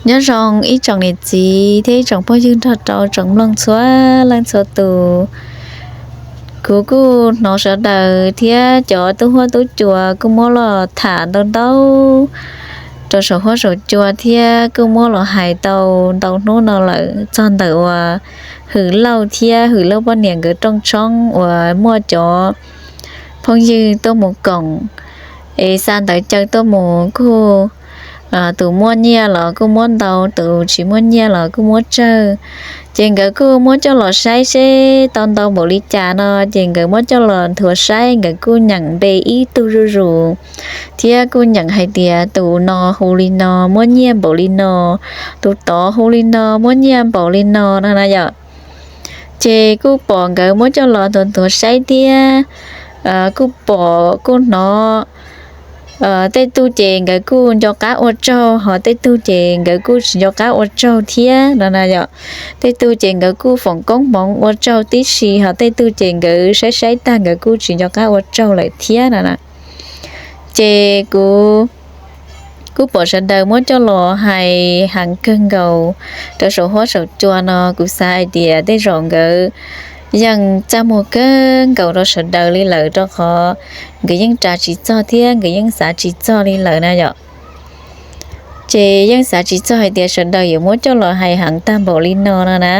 Nyob zoo ib tsoom niam txiv thiab ib tsoom phooj ywg nrog rau tsoom mloog txhua leej txhua tus. Kuv kuj hnov sawv daws thiab cov tub huab tub cua kuj muab los tham ntau ntau rau saum huab saum cua thiab kuj muab los hais tau ntau hnub no lawm txog ntawm uas Hwm Lauj thiab Hwm Lauj poj niam nkawd rooj tshoob uas muaj cov phooj ywg tuaj mus koom es xa ntawv caw tuaj mus kuj tus muaj nyiaj los kuj muab ntau, tus tsis muaj nyiaj los kuj muab tsawg. Ces nkawd kuj muab coj los saib seb tau ntau npaum li cas no ces nkawd muab coj los nthuav saib, nkawd kuj nyeem npe ib tug zuj zus thiab kuj nyeem hais tias tus no hu li no muab nyiaj npaum li no, tus tod hu li no muab nyiaj npaum li no no na yom. Ces kuj pom nkawd muab coj los nthuav nthuav saib thiab kuj pom kuj hnov tej tug ces nkawd kuj nco qab ua tsaug, ho tej tug ces nkawd kuj tsis nco qab ua tsaug thiab no na yom. Tej tug ces nkawd kuj foom koob hmoov ua tsaug tib si, ho tej tug ces nkawd saib saib tag nkawd kuj tsis nco qab ua tsaug lawm thiab no na. Ces kuv kuj pom sawv daws muab coj los hais heev kawg nkaus rau saum huab saum cua no, kuv xav hais tias tej zaum nkawd yeej txaj muag kawg nkaus rau sawv daws li lawm rau qhov nkawd yeej ras tsis txog thiab nkawd yeej xav tsis txog li lawm na yom. Ces yeej xav tsis txog hais tias sawv daws yuav muab coj los hais heev tag npaum li no no na.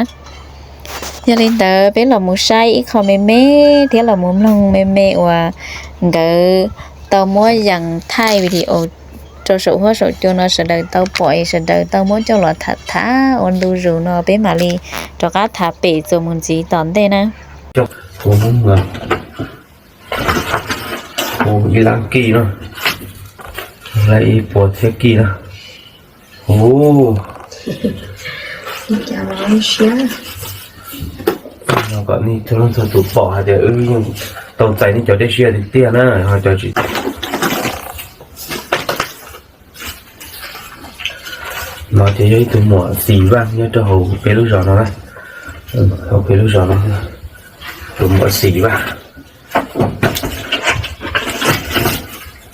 Yog li ntawd peb los mus saib ib qho me me thiab los mus mloog me me uas nkawd tau muab yees thaij video rau saum huab saum cua no sawv daws tau pom es sawv daws tau muab coj los tham tham ua ntu zus no peb mam li rov qab tham pem txuas mus ntxiv tom ntej na. Ib lab kij no, ib puas txhiab kij na. Ub, kom nej txhua leej txhua tus pom hais tias wb yeej tau txais nej cov dej siab tiag tiag na, ho cov tsis. No ces yog ib tug muam xim vaj nyob rau hauv peb lub zos no na, hauv peb lub zos no, tus muam xim vaj.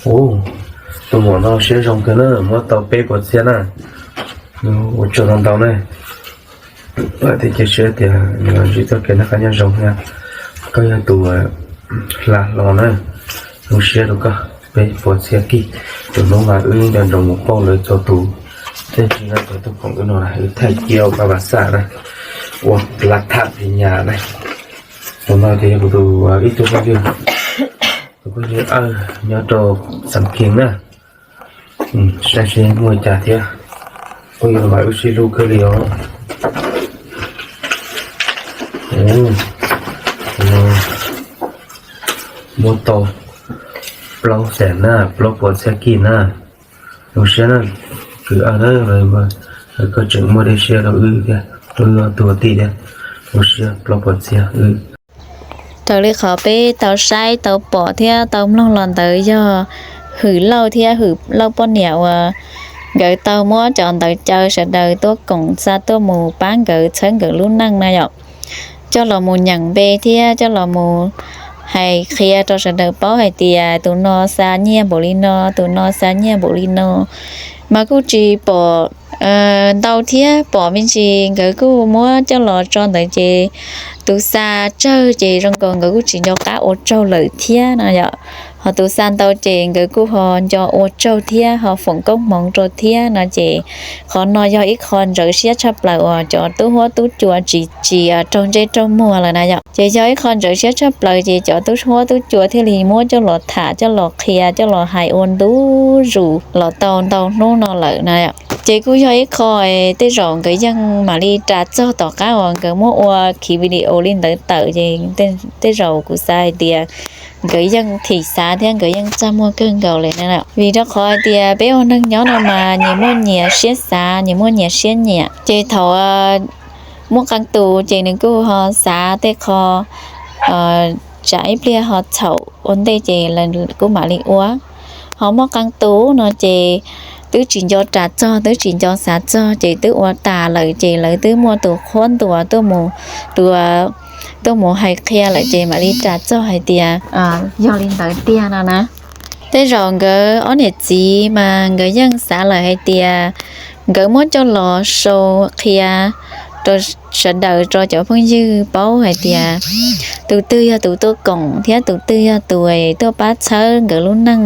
Ub, tus muam no siab zoo kawg na, muab tau peb puas txhiab na, ua tsaug ntau ntau na. Thiab cia siab tias ntsib txoj kev noj qab nyob zoo thiab. Koj yog tus hla hlo na, zoo siab rau koj peb puas txhiab kij. Tus hnub mas wb nco ntsoov mus pauj lawv txhua tus, tej ntsis no cov tub khoom wb no na wb thaij cia ua paj vas xam na, ua plas thaj pis nyas na. Tus no ces yog kuv tus ib tug phooj ywg, tus phooj ywg Awj nyob rau Xam Khees na. Saib seb muaj li cas thiab, phooj ywg mas wb sib hlub kawg li os. Muab tau plaub xees na, plaub puas txhiab kij na. Zoo siab na, kwv Awj na, koj tseem muaj dej siab rau wb thiab, rau wb ob tug kwv tij thiab. Zoo siab plaub puas txhiab wb. Raws li qhov peb tau saib tau pom thiab tau mloog los ntawd yog Hwm Lauj thiab Hwm Lauj poj niam uas nkawd tau muab cov ntawv caw sawv daws tuaj koom xa tuaj mus pab nkawd txhawb nkawd lub neej na yom. Coj los mus nyeem npe thiab coj los mus hais qhia rau sawv daws paub hais tias tus no xa nyiaj npaum li no, tus no xa nyiaj npaum li no, mas kuj tsis pom ntau thiab, pom me ntsis nkawd kuj muab coj los tso ntawd ces tus xa tsawg ces zoo nkaus nkawd kuj tsis nco qab ua tsaug lawm thiab no yom. Ho tus xa ntau ces nkawd kuj ho nco ua tsaug thiab ho foom koob hmoov rau thiab no ces qhov no yog ib qho ntxhov siab tshaj plaws uas cov tub huab tub cua tsis tsis raug ntsej raug muag lawm na yom. Ces yog ib qho ntxhov siab tshaj plaws ces cov tub huab tub cua thiaj li muab coj los tham coj los qhia coj los hais ua ntu zus los tau ntau hnub no lawm na. Ces kuj yog ib qho tej zaum nkawd yeej mam li ras txog tom qab uas nkawd muab ua khiv video li ntawd tawm ces tej zaum kuv xav hais tias nkawd yeej thim xav thiab nkawd yeej txaj muag kawg nkaus li na. Vim rau qhov hais tias peb ua neeg nyob no mas nyias muaj nyias siab xav nyias muaj nyias siab nyiam, ces thaum muaj qee tus ces nws kuj ho xav tej qho tsam ib pliag ho txhaum ua ntej ces kuj mam li ua. Ho muaj qee tus no ces twb tsis nco ras txog twb tsis nco xav txog ces twb ua tas lawm ces lawv twb muaj tus qhuab ntuas tuaj mus, tus tuaj mus hais qhia lawm ces mam li ras txog hais tias yog li ntawd tiag no na. Tej zaum nkawd ob niam txiv mas nkawd yeej xav lawm hais tias nkawd muab coj los sau qhia rau sawv daws, rau cov phooj ywg paub hais tias tus twg yog tus tuaj koom thiab tus twg yog tus tuaj pab txhawb nkawd lub neej,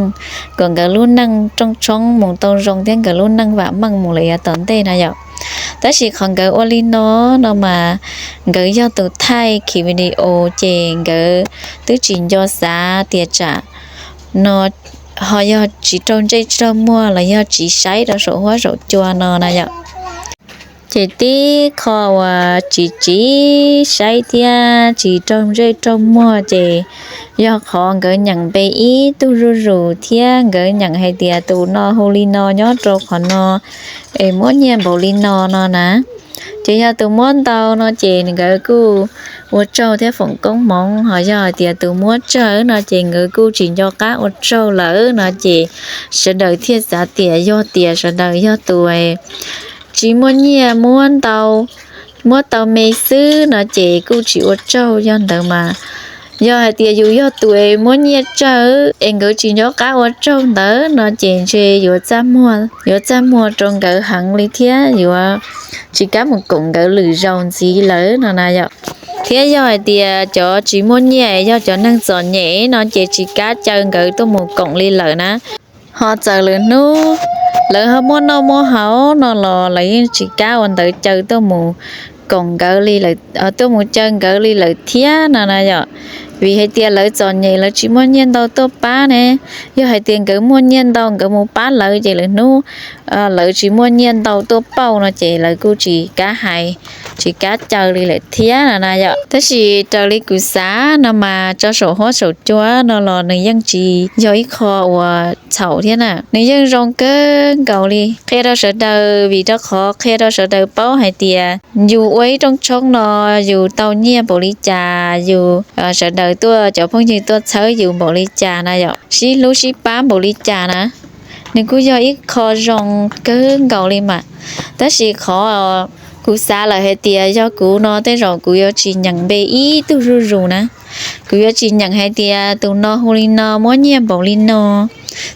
kom nkawd lub neej rooj tshoob mus tau zoo thiab nkawd lub neej vam meej mus lawm yav tom ntej na yom. Tab sis qhov nkawd ua li no no mas nkawd yog tus thaij ki video ces nkawd twb tsis nco xav tias tsam no ho yog tsis raug ntsej tsis raug muag los yog tsis saib rau saum huab saum cua no na yom. Ces tib qho uas tsis tsis saib thiab tsis raug ntsej raug muag ces yog qhov nkawd nyeem npe ib tug zuj zus thiab nkawd nyeem hais tias tus no hu li no nyob rau qhov no es muab nyiaj npaum li no no na. Ces yog tus muab ntau no ces nkawd kuj ua tsaug thiab foom koob hmoov, ho yog hais tias tus muab tsawg no ces nkawd kuj tsis nco qab ua tsaug lawm no ces sawv daws thiaj xav tias yog tias sawv daws yog tus tsis muaj nyiaj muab ntau, muab tau me xwb no ces kuj tsis ua tsaug. Yog ntawd mas yog hais tias yus yog tus es muab nyiaj tsawg es nkawd tsis nco qab ua tsaug ntawd no ces ntshe yuav txaj muag rau nkawd heev li thiab yuav tsis kam mus koom nkawd lwm zaus ntxiv lawm no na yom. Thiab yog hais tias cov tsis muaj nyiaj yog cov neeg txom nyem no ces tsis kam caw nkawd tuaj mus koom li lawm na. Ho txawm lwm hnub lawv ho muaj noj muaj haus no los lawv yeej tsis kam ua ntawd caw tuaj mus koom nkawd li, tuaj mus caw nkawd li lawm thiab no na yom. Vim hais tias lawv txom nyem lawv tsis muaj nyiaj ntau tuaj pab ne. Yog hais tias nkawd muaj nyiaj ntau nkawd mus pab lawv ces lwm hnub lawv tsis muaj nyiaj ntau tuaj pauj no ces lawv kuj tsis kam hais, tsis kam caw li lawm thiab no na yom. Tab sis raws li kuv xav no mas tso saum huab saum cua no los nws yeej tsis yog ib qho uas txhaum thiab na, nws yeej zoo kawg nkaus li. Qhia rau sawv daws vim rau qhov qhia rau sawv daws paub hais tias yus ua ib rooj tshoob no yus tau nyiaj npaum li cas, yus sawv daws tuaj cov phooj ywg tuaj txhawb yus npaum li cas na yom, sib hlub sib pab npaum li cas na. Nws kuj yog ib qho zoo kawg nkaus li mas. Tab sis qhov kuv xav lawm hais tias yog kuv no tej zaum kuv yuav tsis nyeem npe ib tug zuj zus na. Kuv yuav tsis nyeem hais tias tus no hu li no muab nyiaj npaum li no,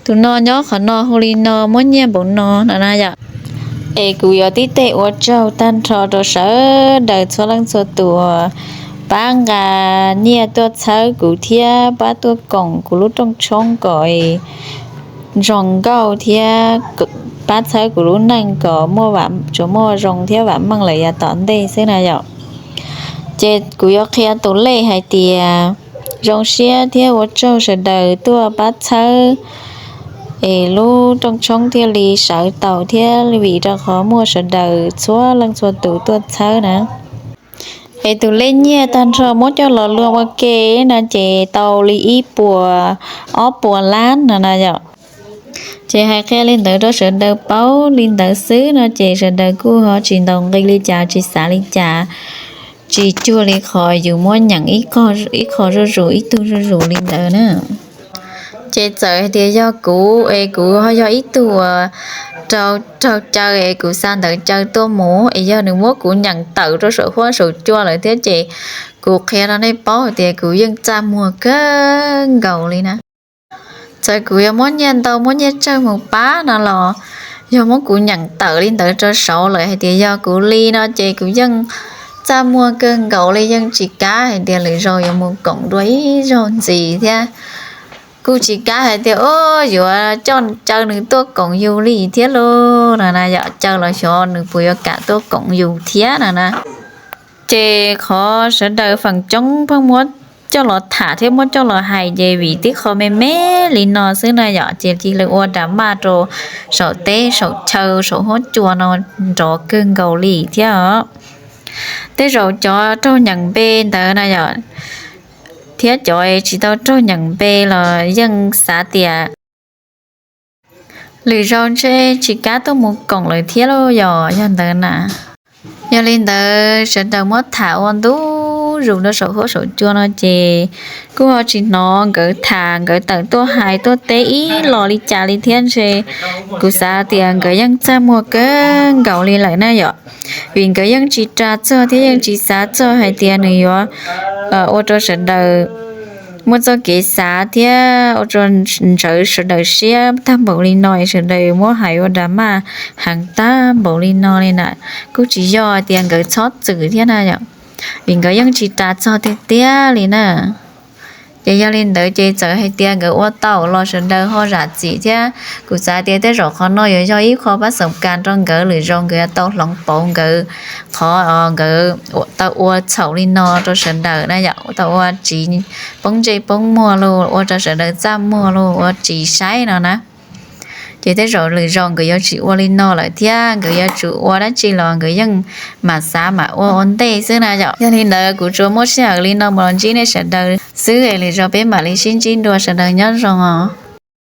tus no nyob qhov no hu li no muab nyiaj npaum no no na yom. Es kuv yuav tib teg ua tsaug tag nrho rau sawv daws txhua leej txhua tus pab nqa nyiaj tuaj txhawb kuv thiab pab tuaj koom kuv lub rooj tshoob kom zoo nkauj thiab pab txhawb kuv lub neej kom tsuas muaj zoo thiab vam meej lawm yav tom ntej xwb na yom. Ces kuv yuav qhia tus lej hais tias zoo siab thiab ua tsaug sawv daws tuaj pab txhawb es lub rooj tshoob thiaj li sawv tau thiab vim rau qhov muaj sawv daws txhua leej txhua tus tuaj txhawb na. Es tus lej nyiaj tag nrho muab coj los luaj ua ke no ces tau li ib puas, ob puas lab no na yom. Ces hais qhia li ntawd rau sawv daws paub li ntawd xwb no ces sawv daws kuj ho tsis ntaus nqi li cas tsis xav li cas, tsis cuag li qhov yus muab nyeem ib qho zuj zus ib tug zuj zus li ntawd na. Ces txawm hais tias yog kuv es kuv ho yog ib tug uas raug caw es kuv xa ntawv caw tuaj mus es yog nws muab kuv nyeem tawm rau saum huab saum cua lawm thiab ces kuv qhia rau nej paub hais tias kuv yeej txaj muag kawg nkaus li na. Txawm kuv yuav muab nyiaj ntau muab nyiaj tsawg mus pab no los yog muab kuv nyeem tawm li ntawd rau saud lawm hais tias yog kuv li no ces kuv yeej txaj muag kawg nkaus li, yeej tsis kam hais tias lwm zaus yuav mus koom dua ib zaug ntxiv thiab. Kuj tsis kam hais tias o yuav coj caw nws tuaj koom yus li thiab lauj no na yom, caw los xyov nws puas yuav kam tuaj koom yus thiab no na. Ces qhov sawv daws feem coob pheej muab coj los tham thiab muab coj los hais ces vim tib qho me me li no xwb na yom, ces cia li ua drama rau saum teb saum chaw saum huab cua no nrov kawg nkaus li thiab os. Tej zaum cov raug nyeem npe ntawd na yom, thiab cov tsis tau raug nyeem npe los yeej xav tias lwm zaus ntshe tsis kam tuaj mus koom lawm thiab lauj yom, yog ntawd na. Yog li ntawd sawv daws muab tham ua ntu zus rau saum huab saum cua no ces kuj ho tsis hnov nkawd tham, nkawd tawm tuaj hais tuaj teb ib los li cas li thiab ntshe kuv xav tias nkawd yeej txaj muag kawg nkaus li lawm na yom, vim nkawd yeej tsis ras txog thiab yeej tsis xav txog hais tias nws yuav ua rau sawv daws muaj txoj kev xav thiab ua rau ntsawv sawv daws siab tag npaum li no, sawv daws muab hais ua drama heev tag npaum li no li na. Kuj tsis yog tias nkawd txhob txwm thiab na yom, vim nkawd yeej tsis ras txog tiag tiag li na. Ces yog li ntawd ces txawm hais tias nkawd ua tau los sawv daws ho zam txim thiab. Kuv xav tias tej zaum qhov no yuav yog ib qho pab xoom kas rau nkawd, lwm zaus nkawd yuav tau hloov pauv nkawd qhov nkawd tau ua txhaum li no rau sawv daws na yom, tau ua tsis poob ntsej poob muag los ua rau sawv daws txaj muag los ua tsis saib no na. Ces tej zaum lwm zaus nkawd yuav tsis ua li no lawm thiab, nkawd yuav tsum ua dab tsi los nkawd yeej mam xav mam ua ua ntej xwb na yom. Yog li ntawd kuv tsuas muab sij hawm li no mus los ntsib nej sawv daws xwb es lwm zaus peb mam li sib ntsib dua, sawv daws nyob zoo os.